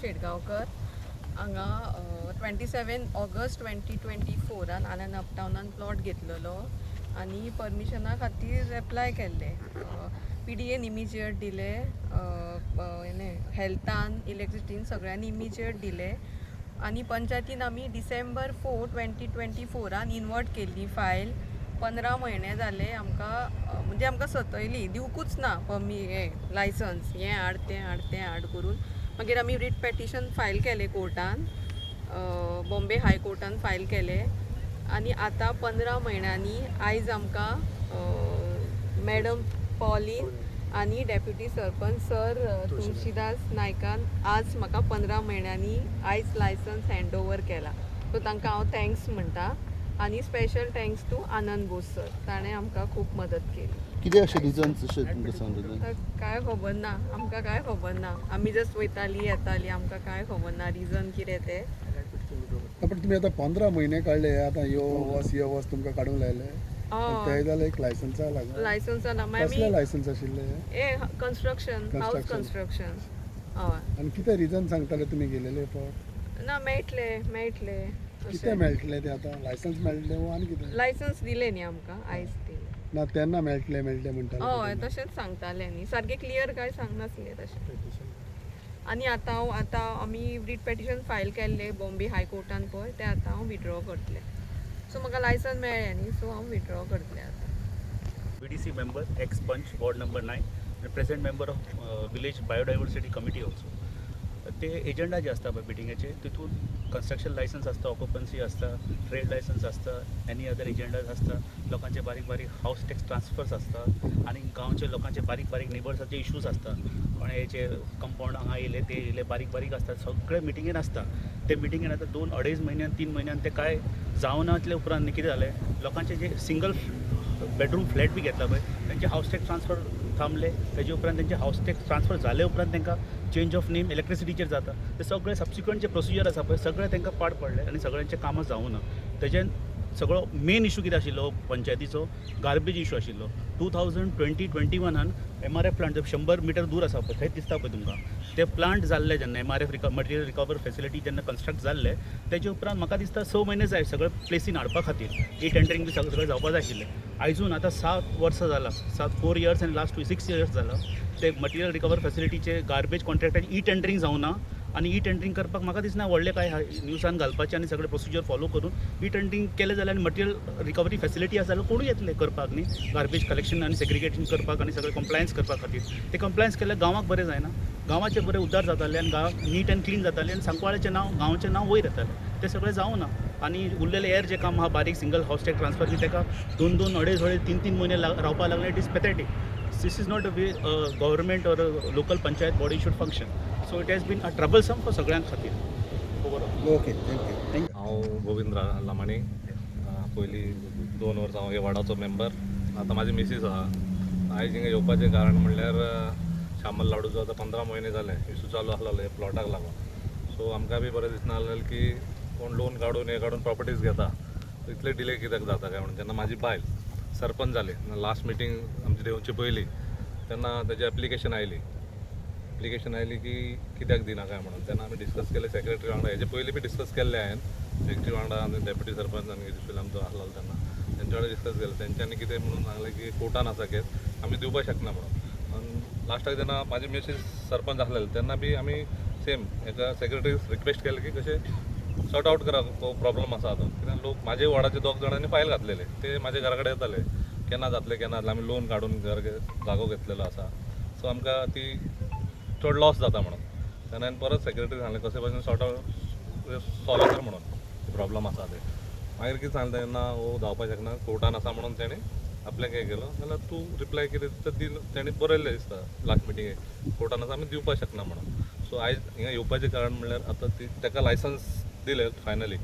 शेटगांवकर. हांगा 27 ऑगस्ट 2024 आनंद अपटावनान प्लॉट घेतलेलो आनी परमिशना खातीर एप्लाय केल्ले. PDAन इमिजिएट दिले, हेल्थान, इलेक्ट्रिसिटीन सगळ्यांनी इमिजिएट दिले आनी पंचायतीन आमी डिसेंबर 4 2024 इन्वर्ट केल्ली फायल. 15 म्हयने जाले आमकां, म्हणजे आमकां सतयली, दिवकूच ना हें लायसन्स, हें हाड तें हाड तें हाड करून. मागीर आमी रीट पेटिशन फायल केलें कोर्टान, बॉम्बे हायकोर्टान फायल केलें आनी आतां 15 म्हयन्यांनी आयज आमकां मॅडम पॉलीन आनी डेप्युटी सरपंच सर तुळशीदास नायकान आज म्हाका 15 म्हयन्यांनी आयज लायसन्स हँड ओवर केला. सो तांकां हांव thanks म्हणटा आनी special thanks to Anand Bose sir, ताणें आमकां खूब मदत केली. कितें अशें रिजन्स अशें तुमकां सांगता? कांय खबर ना आमकां, कांय खबर ना. आमी जस्ट वयताली येताली, आमकां कांय खबर ना रिजन कितें तें. पण तुमी आतां 15 म्हयने काडले, आतां यो वच यो वच तुमकां काडूंक लायले, ते जाल्यार एक लायसन्सा लागून. लायसन्सा लागून. कसलें लायसन्स आशिल्लें? ए कन्स्ट्रक्शन, हावस कन्स्ट्रक्शन. हय. आनी कितें रिजन सांगताले तुमी गेलेले फावट? ना, मेळटले मेळटले. कितें मेळटलें तें आतां? लायसन्स मेळटलें वो आनी कितें? लायसन्स दिलें न्ही आमकां आयज दिलें. ना तेन्ना मेळटलें मेळटलें म्हणटाले? हय, तशेंच सांगतालें न्ही, सारकें क्लियर कांय सांगनासलें तशें. आनी आतां हांव आतां आमी रीट पेटिशन फायल केल्लें बॉम्बे हायकोर्टान पळय, तें आतां हांव विड्रॉ करतलें. सो म्हाका लायसन्स मेळ्ळें न्ही, सो हांव विड्रॉ करतलें आतां. BDC member, ex panch, ward number 9 and present member of village biodiversity committee also. ते एजंडा जे आसता पळय मिटिंगेचे, तितून कन्स्ट्रक्शन लायसन्स आसता, ऑक्युपन्सी आसता, ट्रेड लायसन्स आसता, एनी अदर एजंडाज आसता, लोकांचे बारीक बारीक हावस टॅक्स ट्रान्सफर्स आसता आनी गांवचे लोकांचे बारीक बारीक नेबर्साचे इश्यूज आसता, कोणाचे कंपावंड हांगा येयले ते येयले, बारीक बारीक आसता, सगळे मिटिंगेन आसता. ते मिटिंगेन आतां 2 अडेज म्हयन्यान 3 म्हयन्यान ते कांय जावना. इतले उपरांत कितें जालें, लोकांचे जे सिंगल बेडरूम फ्लॅट बी घेतला पळय तेंचे हावस टॅक्स ट्रान्सफर थांबले. तेजे उपरांत तेंचे हावस टॅक्स ट्रान्सफर जाले उपरांत तांकां चेंज ऑफ नेम इलेक्ट्रिसिटीचेर जाता. ते सगळे सबसिक्वंट जे प्रोसिजर आसा पळय सगळे तांकां पाड पडले आनी सगळ्यांचें कामां जावूं ना. तेजेन सगळो मेन इशू कितें आशिल्लो पंचायतीचो, गार्बेज इशू आशिल्लो. 2020-21 MRF plant 100 metre दूर आसा पळय, थंय दिसता पळय तुमकां ते प्लांट जाल्ले जेन्ना MRF material recover facility जेन्ना कन्स्ट्रक्ट जाल्ले तेजे उपरांत म्हाका दिसता 6 म्हयने जाय सगळे प्लेसीन हाडपा खातीर, ई टेंडरींग बी सगळें जावपा जाय आशिल्लें. आयजून आतां 7 वर्सां जाला, 4 इयर्स आनी लास्ट 6 इयर्स जाला ते मटेरियल रिकवर फेसिलिटीचे गार्बेज कॉन्ट्रॅक्टाचे ई टेंडरींग जावना. आनी ई टेंडरींग करपाक म्हाका दिसना व्हडलें कांय न्यूसान घालपाचें आनी सगळें प्रोसिजर फॉलो करून ई टेंडरींग केलें जाल्यार आनी मटेरियल रिकवरी फेसिलिटी आसा जाल्यार कोणूय येतले करपाक न्ही, गार्बेज कलेक्शन आनी सेग्रिगेशन करपाक आनी सगळें कंप्लायन्स करपा खातीर. ते कंप्लायन्स केल्यार गांवाक बरें जायना, गांवाचें बरें उद्धार जातालें आनी गांव नीट एंड क्लीन जातालें आनी सांकवाळेचें नांव, गांवचें नांव वयर येतालें. तें सगळें जावना. आनी उरलेलें हेर जें काम आहा बारीक सिंगल हावस टॅक्स ट्रान्सफर बी ताका 2 2 अडेज अडेज 3 3 म्हयने रावपाक लागले. It is pathetic. This is not a way government or local panchayat body should function. So it has been a troublesome for सगळ्यां खातीर overall. Okay, thank you. हांव गोविंद लामाणी, पयलीं 2 वर्सां हांव ह्या वार्डाचो मेंबर, आतां म्हाजी मिसीस आहा. आयज हिंगा येवपाचें कारण म्हणल्यार श्यामल लाडूचो आतां 15 म्हयने जाले इशू चालू आसलेलो हे प्लॉटाक लागून. सो आमकां बी बरें दिसना आसलें की कोण लोन काडून हें काडून प्रॉपर्टीज घेता, इतले डिले कित्याक जाता काय म्हणून. जेन्ना म्हाजी बायल सरपंच जाले लास्ट मिटींग आमची देंवचे पयलीं, तेन्ना तेजें एप्लिकेशन आयली, एप्लिकेशन आयली की कित्याक दिना काय म्हणून. तेन्ना आमी डिस्कस केलें सेक्रेटरी वांगडा, हेजे पयलीं बी डिस्कस केल्लें हांवें सेक्रेटरी वांगडा आनी डेप्युटी सरपंच आनी दुसरे आमचो आसलो तेन्ना तेंच्या वांगडा डिस्कस केलें. तेंच्यांनी कितें म्हणून सांगलें की कोर्टान आसा केस, आमी दिवपाक शकना म्हणून. आनी लास्टाक जेन्ना म्हाजी मिसीस सरपंच आसलेले तेन्ना बी आमी सेम एका सेक्रेटरीक रिक्वेस्ट केलें की कशें सॉर्ट आवट करा हो प्रॉब्लम आसा तो. कित्याक लोक म्हाजे वॉर्डाचे 2 जाणांनी फायल घातलेले, ते म्हाज्या घरा कडेन येताले केन्ना जातले केन्ना जातले, आमी लोन काडून घर जागो घेतलेलो आसा, सो आमकां ती चड लॉस जाता म्हणून. तेन्ना हांवें परत सेक्रेटरी सांगलें कशें भशेन सॉर्ट आवट सॉल्व कर म्हणून प्रॉब्लम आसा ते. मागीर कितें सांगलें तेन्ना हो जावपाक शकना कोर्टान आसा म्हणून तेणें आपल्याक हें केलो. जाल्यार तूं रिप्लाय कितें तर दिलो तेणें बरयल्लें दिसता लास्ट मिटिंगेक कोर्टान आसा आमी दिवपाक शकना म्हणून. सो आयज हिंगा येवपाचें कारण म्हणल्यार आतां ती ताका लायसन्स दिलें फायनली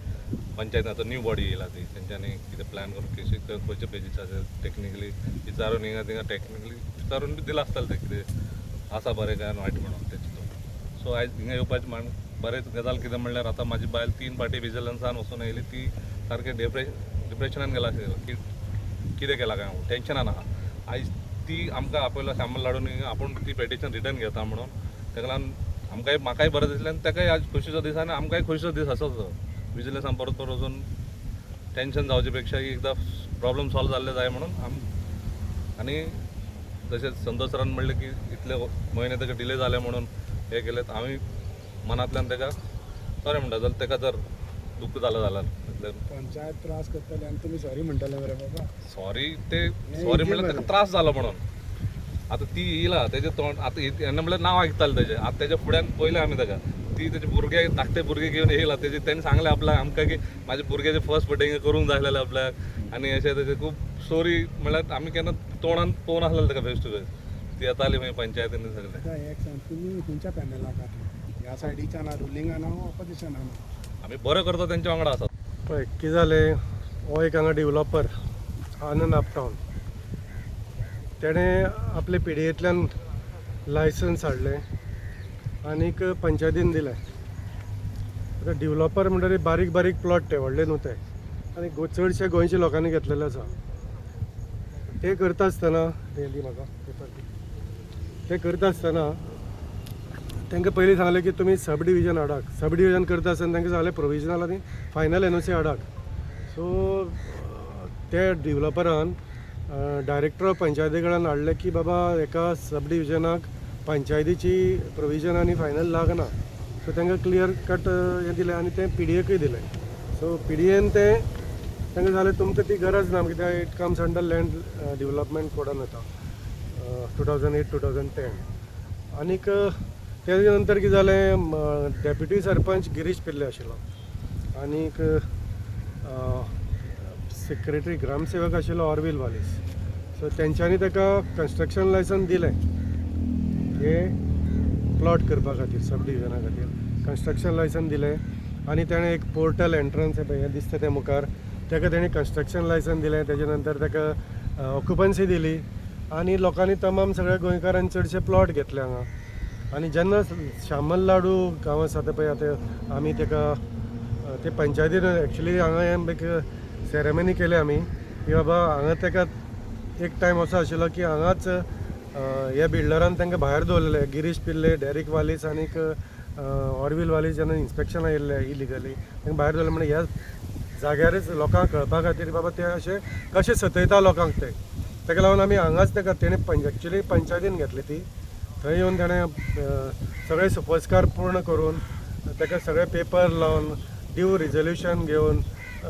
पंचायतीन, आतां न्यू बॉडी येयला ती तेंच्यांनी कितें प्लॅन करून कशें खंयचे पेजीस टॅक्निकली विचारून हिंगा थिंगा टॅक्निकली विचारून बी दिलां आसतलें तें कितें आसा बरें काय वायट म्हणून तें चिंतून. सो आयज हिंगा येवपाचें म्हण बरेंच गजाल कितें म्हणल्यार आतां म्हाजी बायल 3 फावटी विजिलन्सान वचून येयली, ती सारकें डिप्रेशनान गेला की कितें केलां काय म्हणून टेंशनान आहा. आयज ती आमकां आपयलो श्यामल लाडून आपूण ती पेटिशन रिटर्न घेता म्हणून, ताका लागून आमकांय म्हाकाय बरें दिसलें आनी ताकाय आज खोशीचो दीस आनी आमकांय खोशीचो दीस आसा तो. विजिलन्सान परत परत वचून टेंशन जावचे पेक्षा एकदां प्रॉब्लम सॉल्व जाल्ले जाय म्हणून आम. आनी तशेंच संतोष सरान म्हणलें की इतले म्हयने ताका डिले जाले म्हणून हें केलें, आमी मनांतल्यान ताका सॉरी म्हणटा. जाल्यार ताका जर दुख्ख जालें जाल्यार पंचायत त्रास करतले आनी तुमी सॉरी म्हणटले मरे बाबा. सॉरी ते सॉरी म्हणल्यार ताका त्रास जालो म्हणून. आतां ती येयला तेजें तोंड आतां हेन्ना म्हणल्यार नांव आयकतालें तेजें. आतां तेज्या फुड्यान पळयलें आमी ताका, ती तेजे भुरगे धाकटे भुरगे घेवन येयला. तेजे तेणें सांगलें आपल्याक आमकां की म्हाज्या भुरग्याचे फर्स्ट बड्डे करूंक जाय आसलेलें आपल्याक आनी अशें तेजें खूब स्टोरी म्हणल्यार आमी केन्ना तोंडान पळोवन आसलेलें ताका फेस टू फेस. ती येताली मागीर पंचायतीन सगळें. एक सांग, तुमी खंयच्या पॅनलाक आहा? ह्या सायडीच्यान रुलिंगान ऑपोजिशनान? आमी बरें करता तेंच्या वांगडा आसात. पळय कितें जालें, हो एक हांगा डिवलॉपर आनंद अपटावन, तेणें आपले पिडयेंतल्यान लायसन्स हाडलें आनीक पंचायतीन दिलें. आतां डिवलॉपर म्हणटकीर बारीक बारीक प्लॉट ते, व्हडले न्हू ते, आनी चडशे गोंयच्या लोकांनी घेतलेले आसा. ते करता आसतना ते दी म्हाका पेपर दी. ते करता आसतना तांकां पयलीं सांगलें की तुमी सब डिविजन हाडाक. सब डिविजन करता आसतना तांकां सांगलें प्रोविजनल आनी फायनल एनओसी हाडाक. सो ते डिवलॉपरान डायरेक्टर ऑफ पंचायती कडेन हाडलें की बाबा एका सब डिविजनाक पंचायतीची प्रोविजन आनी फायनल लागना. सो तांकां क्लियर कट हें दिलें आनी तें पीडीएकूय दिलें. सो पीडीएन तें तांकां सांगलें तुमकां ती गरज ना, कित्याक it comes under land development codon वता 2008 2010. आनीक तेजे नंतर कितें जालें, डेप्युटी सरपंच गिरीश पिल्ले आशिल्लो आनीक सेक्रेटरी ग्रामसेवक आशिल्लो ऑरवील वालीस. सो तेंच्यांनी ताका कन्स्ट्रक्शन लायसन्स दिलें हे प्लॉट करपा खातीर, सब डिविजना खातीर कन्स्ट्रक्शन लायसन्स दिलें. आनी तेणें एक पोर्टल एंट्रन्स हें दिसता तें मुखार, ताका तेणें कन्स्ट्रक्शन लायसन्स दिलें. तेजे नंतर ताका ऑक्युपन्सी दिली आनी लोकांनी तमाम सगळ्या गोंयकारांनी चडशे प्लॉट घेतले हांगा. आनी जेन्ना श्यामल लाडू गांव आसा ते पळय आतां आमी ताका ते पंचायतीन एक्चुली हांगा एक सेरेमनी केली आमी की बाबा हांगा ताका एक टायम असो आशिल्लो की हांगाच ह्या बिल्डरान तांकां भायर दवरलेले, गिरीश पिल्ले, डेरीक वालीस आनीक ऑरवील वालीस जेन्ना इन्स्पेक्शन आयिल्ले इलिगली तांकां भायर दवरले. म्हणल्यार ह्या जाग्यारच लोकांक कळपा खातीर बाबा ते अशें कशें सतयता लोकांक ते, ताका लागून आमी हांगाच ताका तेणें एक्चुली पंचायतीन घेतली ती. थंय येवन तेणें सगळे सुपस्कार पूर्ण करून ताका सगळे पेपर लावन ड्यू रिजोल्युशन घेवन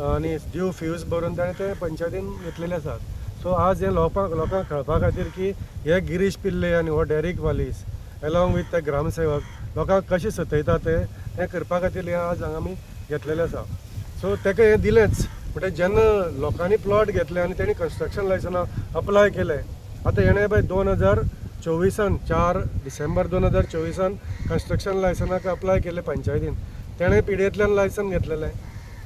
आनी ड्यू फ्यूज भरून ताणें ते पंचायतीन घेतलेले आसात. सो आज हें लोकांक कळपा खातीर की हे गिरीश पिल्ले आनी हो डेरीक वालीस एलॉंग विथ ते ग्रामसेवक लोकांक कशें सतयता ते हें करपा खातीर हें आज हांगा आमी घेतलेलें आसा. सो ताका हें दिलेंच म्हणटा जेन्ना लोकांनी प्लॉट घेतले आनी तेणी कन्स्ट्रक्शन लायसनां अप्लाय केलें. आतां हेणें पळय 2024 4 डिसेंबर 2024 कन्स्ट्रक्शन लायसनाक अप्लाय केलें पंचायतीन, तेणें पिडयेंतल्यान लायसन घेतलेलें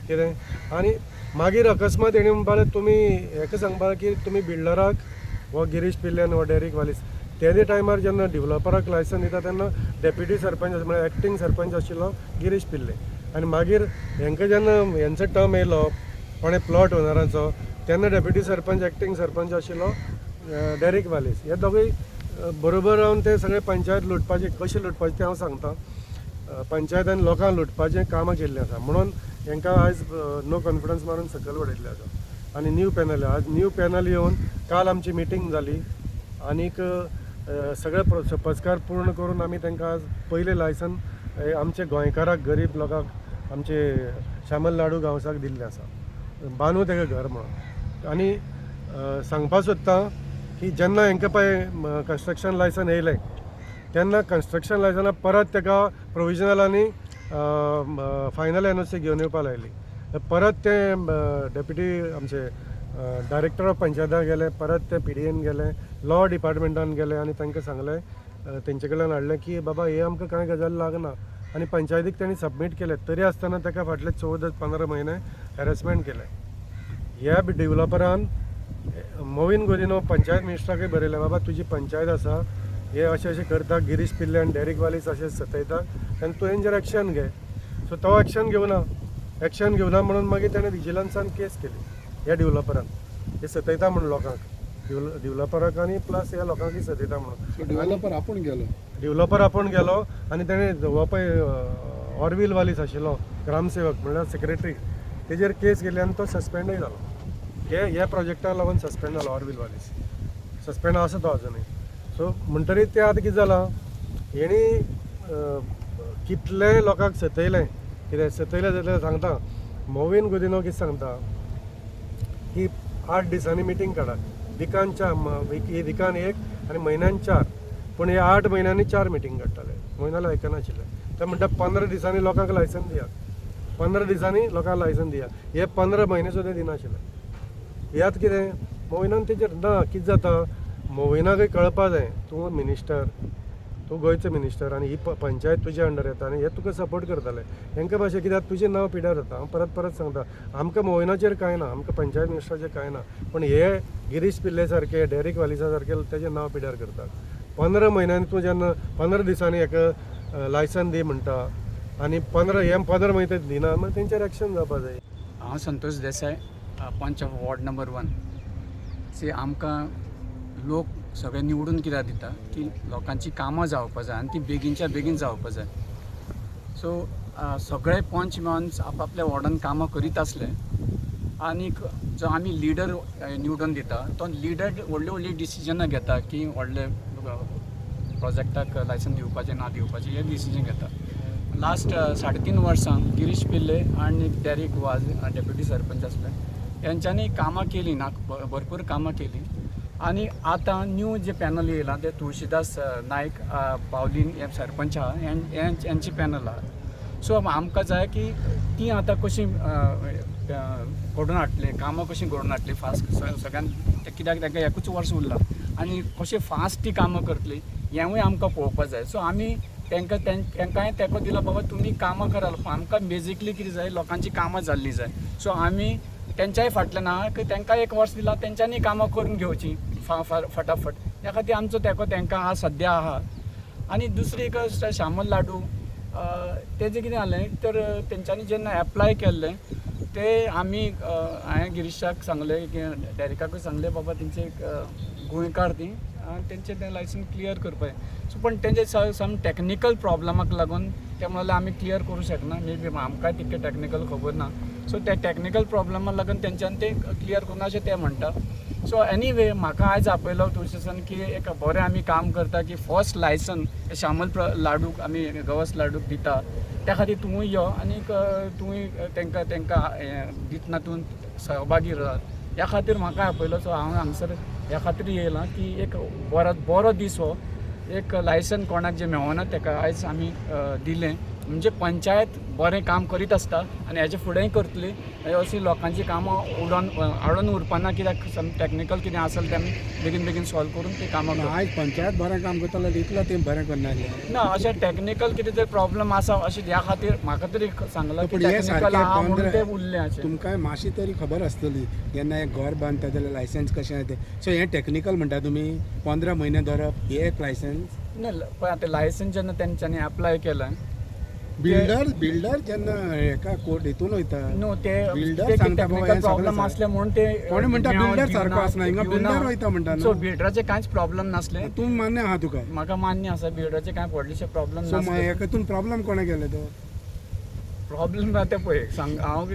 कितें. आनी मागीर अकस्मात तेणी म्हणपाक लागलें तुमी हेका सांगपाक की तुमी बिल्डराक हो गिरीश पिल्ले आनी हो डेरीक वालीस तेजे टायमार जेन्ना डिवलॉपराक लायसन दिता तेन्ना डेप्युटी सरपंच म्हळ्यार एक्टींग सरपंच आशिल्लो गिरीश पिल्ले. आनी मागीर हेंकां जेन्ना हेंचो टर्म येयलो कोणें प्लॉट ओनरांचो तेन्ना डेप्युटी सरपंच एक्टींग सरपंच आशिल्लो डेरीक वालीस. हे दोगूय बरोबर रावन ते सगळे पंचायत लुटपाचे कशें लुटपाचें तें हांव सांगता. पंचायत आनी लोकांक लुटपाचें कामां केल्लीं आसा म्हणून हेंकां आयज नो कॉन्फिडन्स मारून सकयल उडयल्लें आसा. आनी न्यू पॅनल आज न्यू पॅनल येवन काल आमची मिटींग जाली आनीक सगळे सोपस्कार पूर्ण करून आमी तांकां आज पयलें लायसन आमचे गोंयकाराक गरीब लोकांक आमचे श्यामल लाडू गांवसाक दिल्लें आसा, बांदू ताका घर म्हणून. आनी सांगपा सोदता की जेन्ना हेंकां पळय कन्स्ट्रक्शन लायसन येयलें तेन्ना कन्स्ट्रक्शन लायसना परत ताका प्रोविजनल आनी फायनल एनओसी घेवन येवपा लायली. परत ते डेप्युटी आमचे डायरेक्टर ऑफ पंचायतान गेले, परत ते पीडीएन गेले, लॉ डिपार्टमेंटान गेले आनी तांकां सांगलें तेंचे कडल्यान हाडलें की बाबा हे आमकां कांय गजाल लागना आनी पंचायतीक तेणी सबमीट केलें. तरी आसतना ताका फाटले 14-15 म्हयने हॅरेसमेंट केलें. ह्या डिवलॉपरान मोविन गोदिनो पंचायत मिनिस्टराकूय बरयलें बाबा तुजी पंचायत आसा हे अशें अशें करता गिरीश पिल्ले आनी डेरीक वालीस अशें सतयता आनी तूं हेंचेर एक्शन घे. सो तो एक्शन घेवना, एक्शन घेवना म्हणून मागीर तेणें विजिलन्सान केस केली ह्या डिवलॉपरान, हे सतयता म्हणून लोकांक. डिवलपराक आनी प्लस ह्या लोकांकूय सतयता म्हणून. डेव्हलपर आपूण गेलो, डिवलपर आपूण गेलो आनी तेणें हो पळय ऑरवील वालीस आशिल्लो ग्रामसेवक म्हणल्यार सेक्रेटरी, तेजेर केस केली आनी तो सस्पेंडूय जालो. हे ह्या प्रोजेक्टाक लागून सस्पेंड जालो ऑरवील वालीस, सस्पेंड आसा तो अजुनूय. सो म्हणटरीत तें आतां कितें जालां, हेणी कितले लोकांक सतयलें, कितें सतयलें जाल्यार सांगता मोविन गुदिनो कितें सांगता की 8 दिसांनी मिटींग काडात, विकान 4, विकान 1 आनी म्हयन्यान 4, पूण हे 8 म्हयन्यांनी 4 मिटींग काडटाले, म्हयन्याला आयकनाशिल्ले. ते म्हणटा 15 दिसांनी लोकांक लायसन दियात, 15 दिसांनी लोकांक लायसन दिया, हे 15 म्हयने सुद्दां दिनाशिल्ले. ह्यात कितें मोविनान तेजेर ना कितें जाता, मोविनाकय कळपा जाय तूं मिनिस्टर, तूं गोंयचो मिनिस्टर आनी ही पंचायत तुज्या अंडर येता आनी हे तुका सपोर्ट करताले. हेंकां भाशेन कित्याक तुजें नांव पिड्यार जाता. हांव परत परत सांगता, आमकां मोविनाचेर कांय ना, आमकां पंचायत मिनिस्टराचेर कांय ना, पूण हे गिरीश पिल्ले सारके, डेरीक वालिसा सारके तेजें नांव पिड्यार करतात. 15 म्हयन्यांनी तूं जेन्ना 15 दिसांनी एका लायसन दी म्हणटा आनी 15 म्हयने ते दिना, मागीर तेंचेर एक्शन जावपा जाय. हांव Santosh Desai, panch of ward number 1. See आमकां लोक सगळे निवडून कित्याक दिता की लोकांची कामां जावपा जाय आनी ती बेगीनच्या बेगीन जावपा जाय. सो सगळे पंच मेळून आपआपल्या वॉर्डान कामां करीत आसले आनीक जो आमी लिडर निवडून दिता तो लिडर व्हडली व्हडली डिसिजनां घेता की व्हडले प्रोजेक्टाक लायसन दिवपाचें ना दिवपाचें हे डिसिजन घेता. लास्ट 3.5 वर्सां गिरीश पिल्ले आनी डेरीक वाज डेप्युटी सरपंच आसले, हेंच्यांनी कामां केलीं ना, भरपूर कामां केलीं. आनी आतां न्यू जे पॅनल येयलां ते तुळशीदास नायक पावलीन हे सरपंच आहा, हेंची पॅनल आहा. सो आमकां जाय की ती आतां कशी घडोवन हाडटली, कामां कशीं घडोवन हाडटली फास्ट सगळ्यान, कित्याक तांकां एकूच वर्स उरलां आनी कशें फास्ट ती कामां करतली हेंवूय आमकां पळोवपा जाय. सो आमी तांकां तांकांय तेंको दिला, बाबा तुमी कामां करात, आमकां बेजिकली कितें जाय, लोकांची कामां जाल्लीं जाय. सो आमी तेंच्याय फाटल्यान आहा की तांकां 1 वर्स दिलां, तेंच्यांनी कामां करून घेवचीं फटाफट, त्या खातीर आमचो तेंको तांकां आहा सद्या आहा. आनी दुसरी एक श्यामल लाडू, तेजें कितें जालें तर तेंच्यांनी जेन्ना एप्लाय केल्लें ते आमी हांवें गिरीशाक सांगलें की डेरिकाकूय सांगलें बाबा तेंचे गोंयकार ती आनी तेंचें तें लायसन क्लियर करपाक. सो पण तेंचे सम टॅक्निकल प्रॉब्लमाक लागून ते म्हणलें आमी क्लियर करूं शकना, मे बी आमकांय तितकें टॅक्निकल खबर ना. सो त्या टॅक्निकल प्रॉब्लमाक लागून तेंच्यान तें क्लियर करूं अशें ते म्हणटा. सो एनीवे म्हाका आयज आपयलो तुळशीसान की एक बरें आमी काम करता की फर्स्ट लायसन श्यामल लाडूक आमी गवस लाडूक दिता, त्या खातीर तूंय यो आनीक तूंय तांकां तांकां दितना तूं सहभागी राव, ह्या खातीर म्हाका आपयलो. सो हांव हांगसर ह्या खातीर येयलां की एक बरो बरो दीस हो, एक लायसन कोणाक जें मेळना ताका आयज आमी दिलें. म्हणजे पंचायत बरें काम करीत आसता आनी हेजे फुडेंय करतली, अशी लोकांची कामां उडोवन आडोवन उरपाना, कित्याक सम टॅक्निकल कितें आसल तें आमी बेगीन बेगीन सॉल्व करून ती कामां करता. आयज पंचायत बरें काम करताले इतलो तें बरें करना ना, अशें टॅक्निकल कितें तरी प्रॉब्लम आसा अशें ह्या खातीर म्हाका तरी सांगलां की टॅक्निकल आहा म्हणून तें उरलें. अशें तुमकां मातशी तरी खबर आसतली जेन्ना एक घर बांदता जाल्यार लायसन्स कशें तें. सो हें टॅक्निकल म्हणटा तुमी 15 म्हयने धरप हे एक लायसन्स ना, पळय आतां लायसन्स जेन्ना तेंच्यांनी एप्लाय केलें बिल्डर बिल्डर जेन्ना हेका कोर्ट हितून वयता न्हू ते बिल्डर सांगता बाबा प्रॉब्लम आसले म्हणून ते कोणी म्हणटा बिल्डर सारको आसना, हिंगा बिल्डर वयता म्हणटा. सो बिल्डराचे कांयच प्रॉब्लम नासले. तूं मान्य आहा तुका? म्हाका मान्य आसा, बिल्डराचे कांय व्हडलेशे प्रॉब्लम नासले. हेतून प्रॉब्लम कोणें केले तो प्रॉब्लम आतां पळय सांग, हांव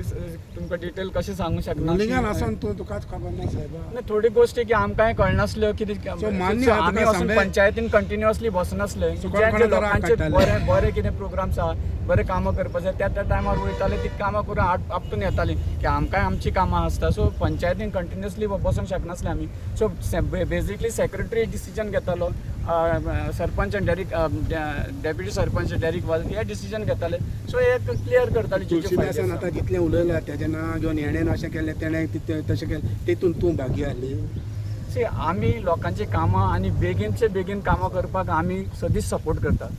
तुमकां डिटेल कशें सांगूंक शकना. लिंगान आसून तूं तुकाच खबर ना सायबा. ना थोडी गोश्टी की आमकांय कळनासल्यो कितें, आमी वचून पंचायतीन कंटिन्युअसली बसनासले, जे लोकांचे बरें बरें कितें प्रोग्राम्स आहा, बरें कामां करपाक जाय त्या त्या टायमार वयताले, ती कामां करून आपटून येतालीं की आमकांय आमचीं कामां आसता. सो पंचायतीन कंटिन्युअसली बसूंक शकनासले आमी. सो बेजिकली सेक्रेटरी डिसिजन घेतालो, सरपंच आनी डेरिक डेप्युटी सरपंच डेरिक वाज हे डिसिजन घेताले. सो हे क्लियर करताले. तुळशीदासान आतां जितलें उलयलां तेजें नांव घेवन हेणें अशें केलें तेणें तशें केलें, तेतून तूं भागी आहली? सी आमी लोकांची कामां आनी बेगीनचे बेगीन कामां करपाक आमी सदींच सपोर्ट करतात.